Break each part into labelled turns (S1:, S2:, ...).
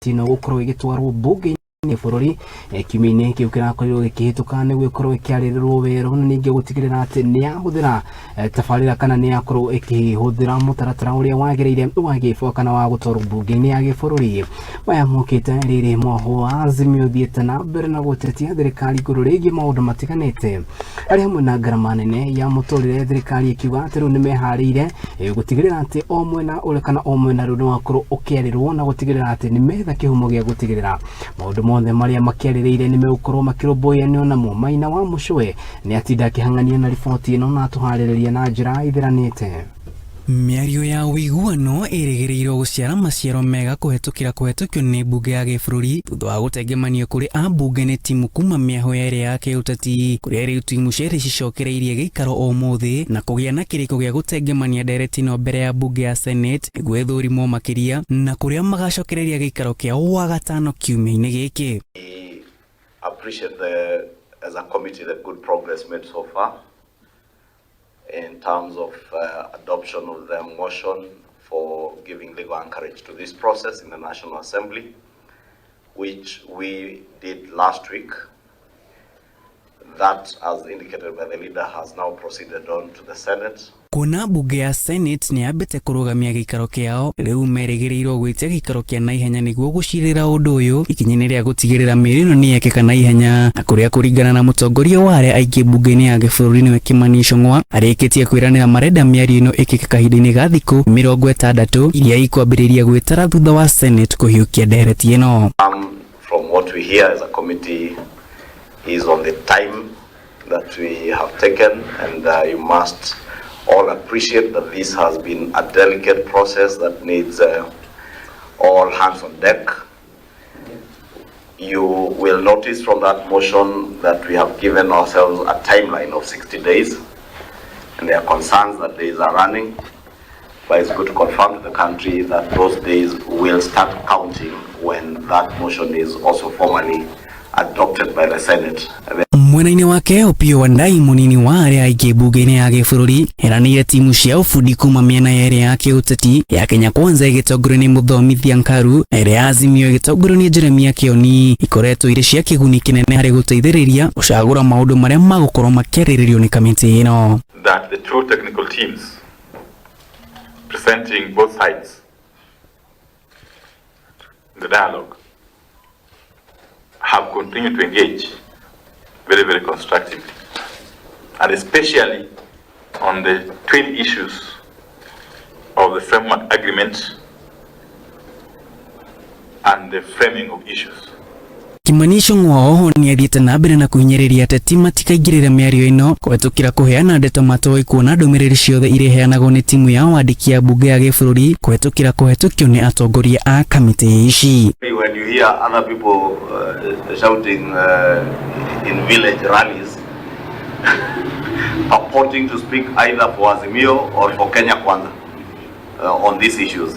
S1: Ĩno gũkorwo ĩgĩtwarwo mbunge-inĩ bũrũri kiumia-inĩ kĩu kĩrakorirwo gĩkĩhĩtũka nĩguo ĩkorwo ĩkĩarĩrĩrwo werũ na ningĩ gũtigĩrĩra atĩ nĩ yahũthĩra tabarĩra kana nĩ yakorwo ĩkĩhũthĩra mũtaratara ũrĩa wagĩrĩire wa gĩbwa kana wa gũtwarwo mbunge-inĩ ya gĩbũrũri. Maya mokĩte rĩrĩ mwaho wa Azimio ũthiĩte na mbere na gũtetia thirikari igũrũ rĩgiĩ maũndũ matiganĩte arĩ hamwe na ngarama nene ya mũtũrĩre, thirikari ĩkiuga atĩ rĩu nĩ meharĩire gũtigĩrĩra atĩ o mwena ũrĩa kana o mwena rĩu nĩ wakorwo ũkĩarĩrwo na gũtigĩrĩra atĩ nĩ metha kĩhumo gĩa gũtigĩrĩra maũndũ mothe marĩa makĩarĩrĩire nĩ megũkorwo makĩrũmbũiyanio namo. Maina wa Mũcũe nĩ atinda akĩhang'ania na riboti ĩno na atũharĩrĩria na njĩra ithĩranĩte.
S2: Mĩario ya ũiguano ĩrĩgĩrĩirwo gũciara maciaro mega kũhetũkĩra kũhetũkio nĩ mbunge ya gĩbũrũri thutha wa gũtengemanio kũrĩ ambunge nĩ timu kuma mĩahũ yerĩ ya kĩũteti, kũrĩa rĩu timu cierĩ cicokereirie gĩikaro ũmũthĩ na kũgĩa na kĩrĩko gĩa gũtengemania ndereti ĩno mbere ya mbunge ya Senate nĩguo ĩthũrimwo makĩria na kũrĩa magacokereria gĩikaro kĩao Wagatano kiumia-inĩ gĩkĩ.
S3: We appreciate the, as a committee, the good progress made so far in terms of adoption of the motion for giving legal anchorage to this process in the National Assembly, which we did last week. That, as indicated by the leader, has now proceeded on to the Senate.
S2: Kuona mbunge ya Senate nĩ yambĩte kũrũgamia gĩikaro kĩao, rĩu merĩgĩrĩirwo gwĩtia gĩikaro kĩa naihenya nĩguo gũcirĩra ũndũ ũyũ ikinya-inĩ rĩa gũtigĩrĩra mĩĩrĩ ĩno nĩ yekĩka naihenya, na kũrĩa kũringana na mũtongoria wa arĩa aingĩ mbunge-inĩ ya gĩbũrũri nĩwe Kimani Ichung'wa arĩkĩtie kwĩranĩra marenda mĩario ĩno ĩkĩke kahinda-inĩ ga thikũ 60 iria ikwambĩrĩria gwĩtara thutha wa Senate kũhiũkia ndereti ĩno.
S3: From what we hear as a committee is on the time that we have taken, and you must all appreciate that this has been a delicate process that needs all hands on deck. You will notice from that motion that we have given ourselves a timeline of 60 days, and there are concerns that days are running, but it's good to confirm to the country that those days will start counting when that motion is also formally adopted by the Senate.
S2: Mwena-inĩ wake, Opiyo Wandayi, mũnini wa arĩa aingĩ mbunge-inĩ ya gĩbũrũri, eranĩire timu cia ũbundi kuma mĩena yerĩ ya kĩũteti, ya Kenya Kwanza ĩgĩtongorio nĩ Mũthomithia Nkaru na ĩrĩa ya Azimio ĩgĩtongorio nĩ Jeremia Kioni, ikoretwo irĩ cia kĩguni kĩnene harĩ gũteithĩrĩria gũcagũra maũndũ marĩa magũkorwo makĩarĩrĩrio nĩ kamĩtĩ ĩno.
S4: That the two technical teams presenting both sides in the dialogue have continued to engage very, very constructively, and especially on the twin issues of the framework agreement and the framing of issues.
S2: Kimani Ichung'wa oho nĩ athiĩte na mbere na kũhinyĩrĩria ateti matikaingĩrĩre mĩario ĩno kũhetũkĩra kũheana ndeto matoĩ, kuona ndũmĩrĩri ciothe iria iheanagwo nĩ timu ya wandĩki ya mbunge ya gĩbũrũri kũhetũkĩra kũhetũkio nĩ atongoria a kamĩtĩ ici.
S3: When you hear other people shouting in village rallies, purporting to speak either for Azimio or for Kenya Kwanza on these issues,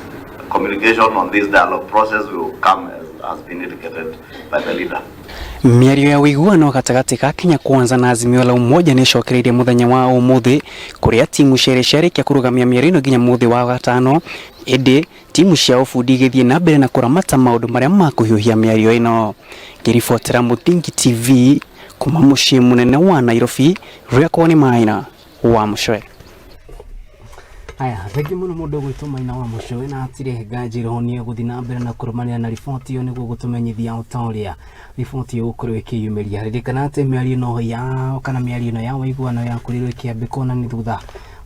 S3: communication on this dialogue process will come as has been indicated by the leader.
S2: Mĩario ya ũiguano gatagatĩ ka Kenya Kwanza na Azimio la Umoja nĩ ĩcokereirie mũthenya wa ũmũthĩ, kũrĩa timu cierĩ ciarĩkia kũrũgamia mĩario ĩno nginya mũthĩ wa gatano, ĩndĩ timu cia ũbundi igĩthiĩ na mbere na kũramata maũndũ marĩa makũhiũhia mĩario ĩno. Ngĩribotera Mũthingi TV kuma mũciĩ mũnene wa Nairobi, rĩakwa nĩ Maina wa Mũcwe.
S1: Aya, thengi mũno mũndũ ũgwĩtwo Maina wa Mũcũĩ, na hatirĩ nganja irohonia gũthiĩ na mbere na kũrũmanĩra na riboti ĩyo nĩguo gũtũmenyithia o ta ũrĩa riboti ĩyo gũkorwo ĩkĩyumĩria. Ririkana atĩ mĩario ĩno ya kana mĩario ĩno ya ũiguano yakorirwo ĩkĩambĩkwo na nĩ thutha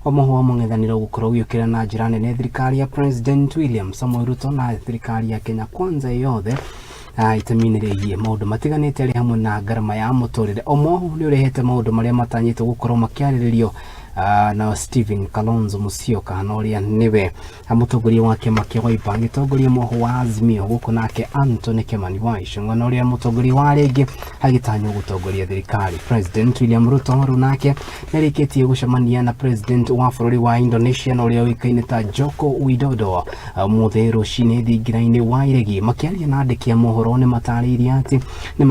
S1: wa mũhwa wa mũng'ethanĩro gũkorwo ũgĩũkĩra na njĩra nene thirikari ya President William Samoei Ruto na thirikari ya Kenya Kwanza yothe itemi-inĩ rĩgiĩ maũndũ matiganĩte arĩ hamwe na ngarama ya mũtũrĩre. O mohu nĩ ũrehete maũndũ marĩa matanyĩtwo gũkorwo makĩarĩrĩrio na Stephen Kalonzo Musyoka na ũrĩa nĩwe mũtongoria wa kĩama kĩa Wiper agĩtongoria mũhũ wa Azimio, gũkũ nake Anthony Kimani wa Ichung'wa na ũrĩa mũtongoria wa rĩngĩ agĩtanywo gũtongoria thirikari President William Ruto. Rĩu nake nĩarĩkĩtie gũcemania na President wa bũrũri wa Indonesia na ũrĩa ũĩkaine ta Joko Widodo ũmũthĩ rũcinĩ thingira-inĩ wa Iregi. Makĩaria na andĩki a mohoro, nĩ matarĩirie atĩ nĩ